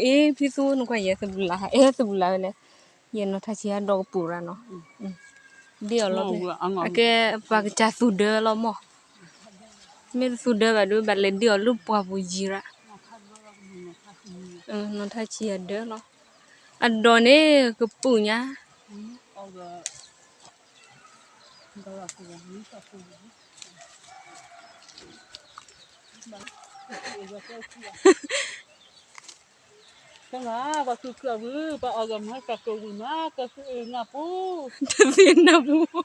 အ့ ဖံသူနကွၢ်ယဲသဘုလး အဲသဘုလးဝဲလဲၣ်, ယဲနီၢ်ထါဆံးဟဲဒီကပူၤရၤနီၤ, ဒ်အီၤလီၤ, အကဲပှၤကစၢ်သူၣ်ဒၢလီၤမၢ်, မ့ၢ်တသူၣ်ဒၢဘၣ်ဒုး ဘၣ်လဲၤဒ်အီၤလၢပှၢ်ပူၤယံၤရၤ, နီၢ်ထါဆံးအဒၢလီၤ, အဒိးန့ၣ်ကပုာ်ညါ ကဲမး ပှၤသူၣ်ခုၣ်အဝံၤ ပှၤအီၣ်ဂၢၢ်မၤကၢ်ကိၣ်ဝံၤမး ကသ့ၣ်နၢ်ပူၤ, တသ့ၣ်နၢ်ပူၤ,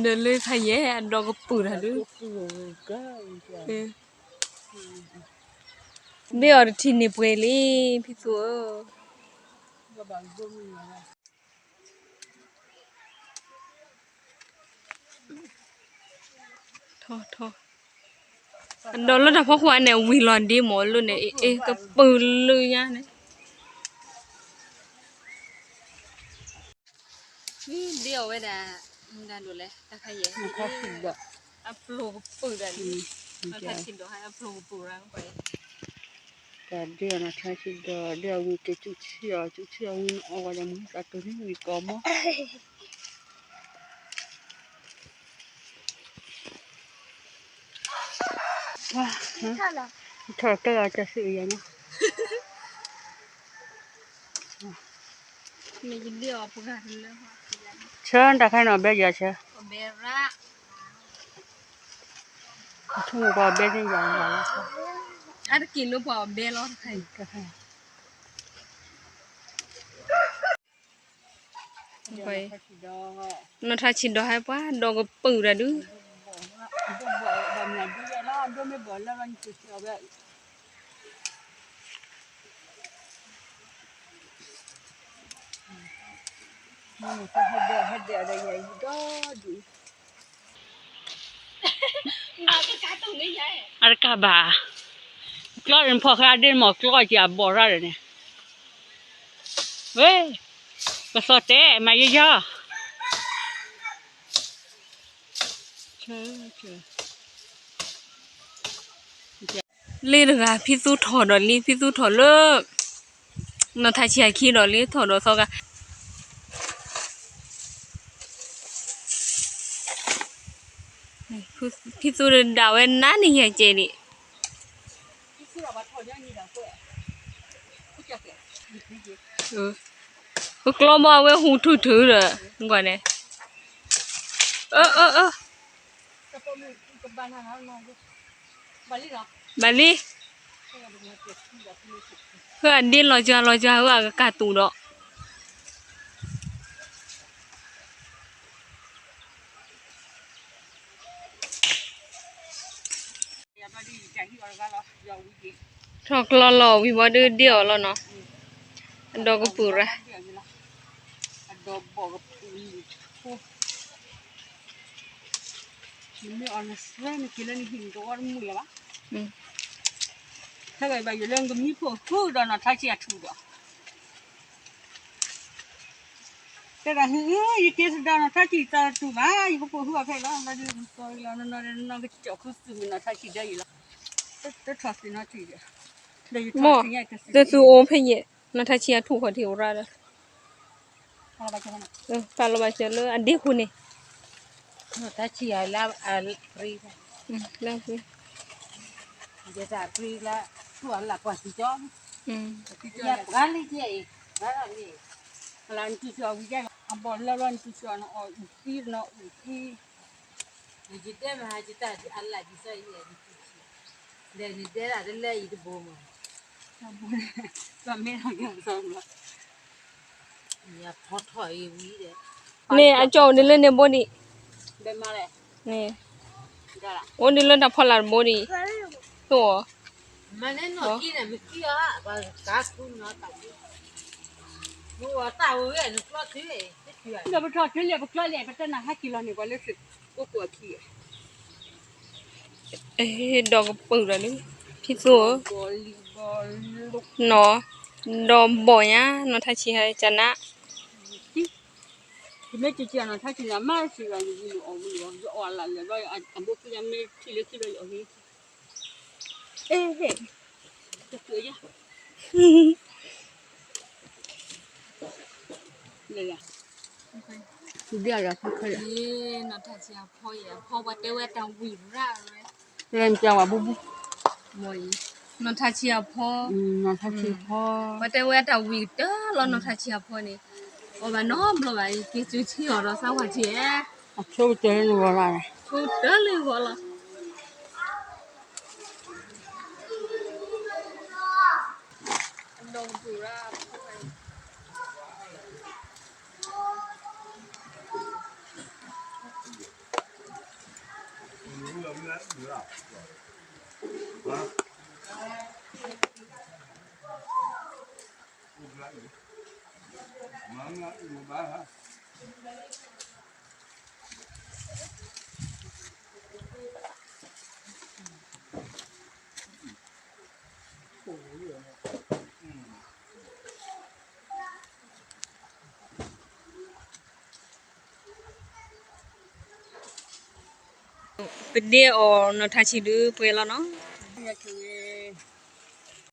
ဒီးလၢခါယဲၢ်အဒီကပုာ်တၢ်ဒုး, မ့ၢ်အီၤတထံၣ်န့ၢ်ပှဲၤလံ, ဖံသူဧၢ, ထီၣ်ထီၣ်, အဒီးလၢတၢ်ဖီခိၣ်အါန့ၣ် အဝံၤလီၤဒ့မၢ်လၢန့ၣ် အ့ၣ် ကပုာ်လၢညါန့ၣ်, ဒ့အီၤဝဲဒၣ်, မတၤဒိၣ်လဲၣ် တၢ်ခါယဲၢ်, အဖျိကပုာ်ဒၣ်လံ, ထါဆံးဒီးဟဲအဖျိကပုာ်ရၤ, တၢ်ဒ့အီၤနီၢ်ထါဆံးဒီး ဒ့အီၤဝံၤက့ၤ ကၠူဆံအီၤ ကၠူဆံအီၤဝံၤနအီၣ်ဝဲဒီးမုၢ်သးတိၢ်န့ၣ်ဝံၤကီးမၢ်, ထီၣ်ကဲလီၤကၢ်စံးယၤညါ, ဆၢတၢ်ခါနီၤဘဲယၤဆၢ, ဆိကမိၣ်ပှၤအီၣ်ဘဲန့ၣ်ယၤ, အတက့ၢ်လၢပှၤအီၣ်ဘဲလီၤ, နီၢ်ထါဆံးဒီးဟဲပှၤဒီကပုာ်တၢ်ဒုး, အတကးဘၣ်, ကျီၢ်ဖီၣ်ဃာ်ဒ့မ့ၢ်ကျီၢ်က့ၤအဘီၣ်ရၣ်ဒီးန့ၣ်, ဝဲ, ကသီၣ်တဲာ်မၤယီယီ လ့တဂၤ ဖံသူထီၣ်ဒီးလံ ဖံသူထီၣ်လၢ နီၢ်ထါဆံးအခံဒီးလံ ထီၣ်ဒီးသီဂၤ ဖံသူဒၣ်ဝဲနါန့ၣ်ယဲၢ်ကဲးဒံး ပကျီဘၣ်ဝဲဟူးထူၣ်ထူၣ်ဒီး ကွၢ်န့ၣ် အၢ အၢ အၢ ဘၣ်လံ, ဖဲအဒ့လီၤစှၤလီၤစှၤ ဖဲအကကၢ်တူာ်ဒီး ထီၣ်ကျီလီၤဝံၤဘၣ်ဒုးဒ့အီၤလီၤနီၤ, အဒီကပူၤရၣ် ဖဲဘၣ်ယိၤလၢကမံဖိဃုာ်ဒီးနီၢ်ထါဆံးအထူၣ်ဒီး တဲဒၣ် ယက့ၤသဒါနီၢ်ထါဆံးသးတူၢ်ဘၣ် ယကပိာ်ဃုာ်အီၤဖဲလီၤ လီၤဒုးကစီလီၤ နီၢ်နီၢ်နီၢ်ကစီၣ်ဃုာ်သုးမုၢ်နီၢ်ထါဆံးဒၢအံၤလီၤ တထီၣ်သ့ၣ်နီၣ်ထံၣ်ဒီး မ့ၢ် တသူအိၣ်ဖဲယဲၢ် နီၢ်ထါဆံးအထူၣ်ဃီထံးအိၣ်ရၣ်ဒီး ဖးလီၤဘၣ်စၢၤလၢအဒ့ခိၣ်န့ၣ် နီၢ်ထါဆံးအလၢအပြံ လၢအပြံ ယတၢ်ပြံလၢ သူၣ်အလၢပှၤစံၣ်ကၠီ ယပှၤလံကဲအံၤ ရၣ်လံ လၢနတူၢ်ကၠီဝံၤယဲၢ်လီၤ အဘီၣ်လၢလီၤနတူၢ်ကၠီနအီၣ်အုၣ်သံနအီၣ်အုၣ်သံ နယတဲမဟါယတၢ်အလၢဒ်သိးယဲၢ်နတူၢ်ကၠီ ဒီးနတဲဒၣ်တလဲအံၤတဘိမး မ့ၢ် န့ၣ် အကၠီအိၣ်ဒံးလၢန့ၣ်ဘိဒံး, န့ၣ် အိၣ်ဒံးလၢတၢ်ဖီလာ်တဘိဒံး, သိၣ်, မ့ၢ်န့ၣ်နီၢ်ကံန့ၣ် မ့ၢ်ကံအီၤ ပှၤကါဃုနီၤတၢ်ကံ, မ့ၢ်ဝဲတၢ်ဝဲနကျီၢ်ထံ, ဒီးပထီၣ်ထံလၢပကျီၢ်လဲၣ် ပတနၢ်ဟဲက့ၤလီၤန့ၣ် ပှၤလၢသုးကိးခိၣ်အခံ ဒီးကပၢၢ်ဒီးလံ, ဖံသိဧၢ, နီၢ်, ဒီးဘီၣ်ညါ နီၢ်ထါဆံးဟဲကနၣ်, ယမ့ၢ်ကကနီၢ်ထါဆံးန့ၣ် အမါစံးဘၣ်ယၤ ယအီၣ်လၢလၢ အဘိခံမ့ၢ်ထံၣ်လၢခံဒီးယအီၣ်ဂ့ၤ အဲ ဟဲ့ တၢ်ဖုးယၤ လၢယၤ ဒ်အဂၤဖီခဲလၢာ် နီၢ်ထးဆံးအဖီအံၤ အဖီပှၤတဲဝဲတၢ်ဝံၤရၣ်ဝဲ လၢနပျးဝဲဘူၣ်ဘူၣ် မ့ၢ်အံၤ နီၢ်ထးဆံးအဖီ နီၢ်ထးဆံးအဖီ ပှၤတဲဝဲတၢ်ဝံၤတၢၢ်လီၤ နီၢ်ထးဆံးအဖီန့ၣ် အီၣ်ဘၣ်နီတဘျီဘၣ်အံၤ က့ၤစုဆံအီၤဒီးသးဝဲဆံး အဆိကတၢၢ်လၢနဂီၢ်လီၤ ဆိကတၢၢ်လၢဂီၢ်လီၤ ပဒဲအီၣ်နီၢ်ထးဆံးဒုးပှဲၤလီၤနီၤ.